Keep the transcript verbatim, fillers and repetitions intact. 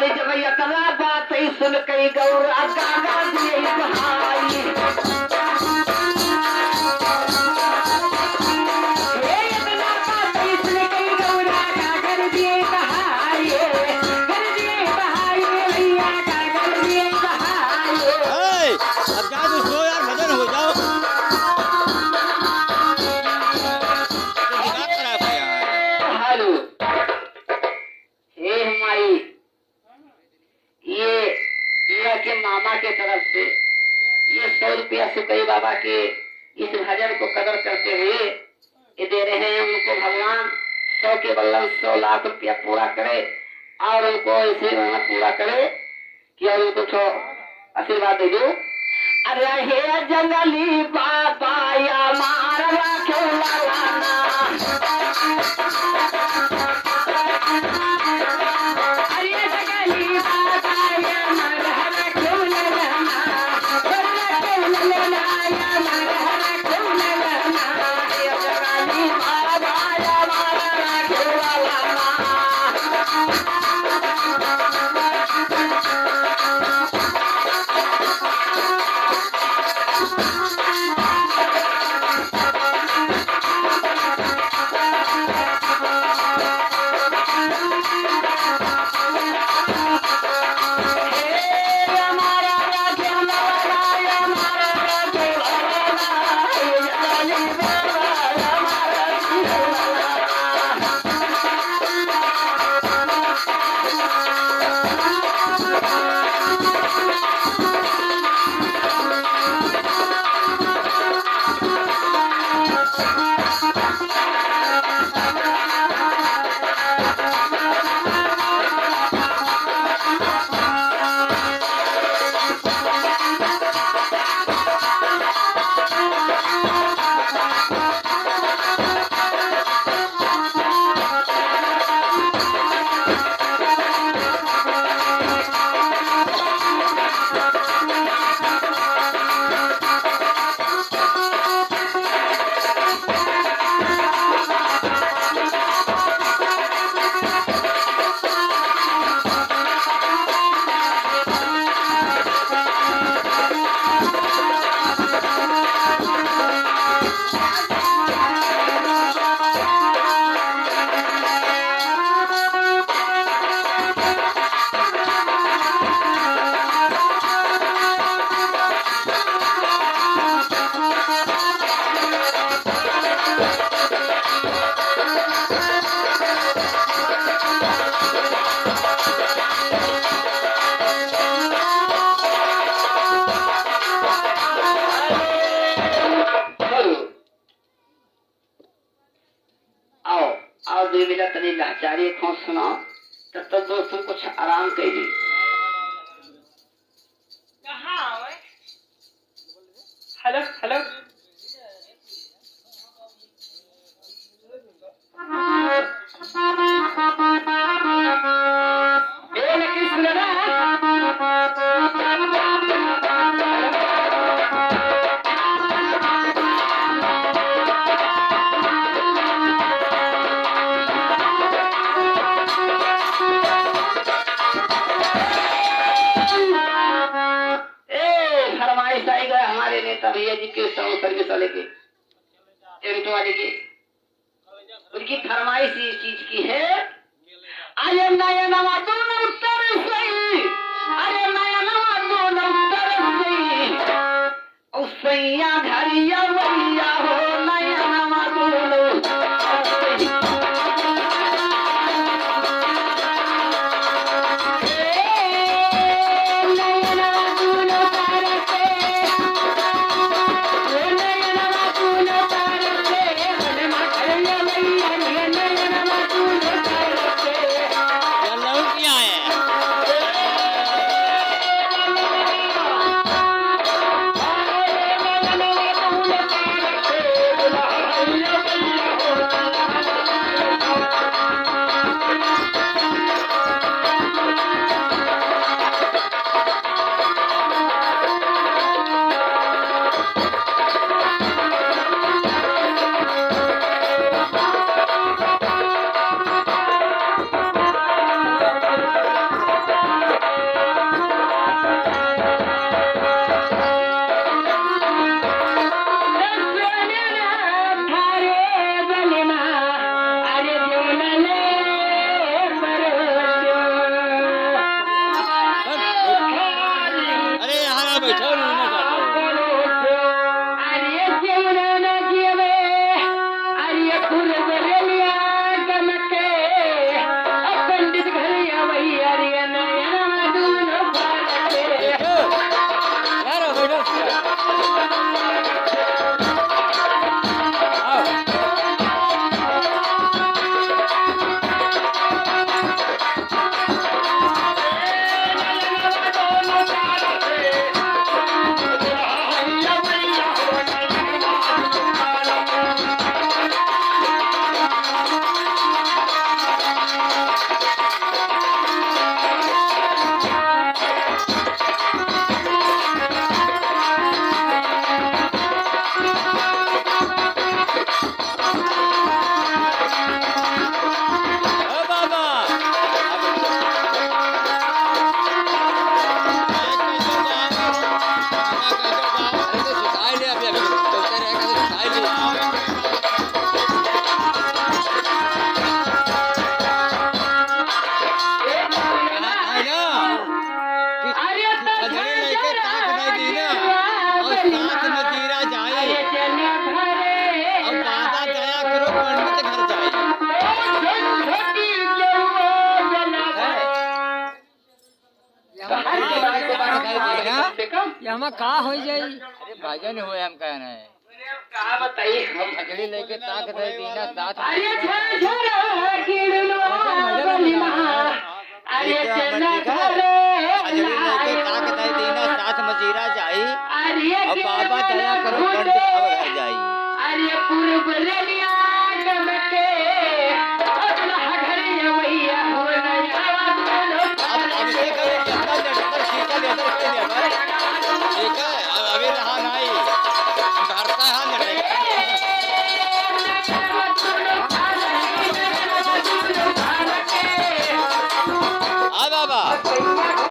जब यतना बात ही सुन कई गौरा गागर दिए बहाई। हे यतना बात ही सुन कई गौरा गागर दिए बहाई। गागर दिए बहाई, भैया गागर दिए बहाई। ए, अब जा तू सो यार, भजन हो जाओ। तो दिमाग खराब है यार। हेलो। हे माई, ये, ये के मामा के तरफ से ये सौ रुपया सुकई बाबा के इस भजन को कदर करते हुए ये दे रहे हैं। उनको भगवान सौ के बल्लम सौ लाख रुपया पूरा करे और उनको ऐसे ही पूरा करे कि और उनको छो आशीर्वाद दे दो। अरे हे जंगली बाबा या मार राखे लालाना। अरे जंगली बाबा या मार राखे लालाना। आओ, आओ, दुइ मिनट तनी लाचारी खोज सुनाओ, तब तक दोस्तों कुछ आराम कइली। कहाँ आवे? हेलो, हेलो। ए, फरमाइश आई गए हमारे नेता भैया जी के साउंड सर्विस वाले के, टेंट वाले के। उनकी फरमाइश इस चीज की है, अरे नयनवा दोनों तरफ से, अरे नयनवा दोनों तरफ से, ओ सैया घरिया भैया हो, नयनवा दोनों तरफ से। साथ मजीरा जाई, अब बाबा दया करो, पंडित घर जाई। ये हमा का हो जाई? अरे भजन होए, हम कह रहे हैं। का बताई हम? मछली लेके ताक दे दीना साथ। अरे झरझर किरणवा बलिमा। अरे चना घरे मछली लेके ताक दे दीना साथ मजीरा जाई। अरे अब बाबा दया करो, पंडित घर जाई।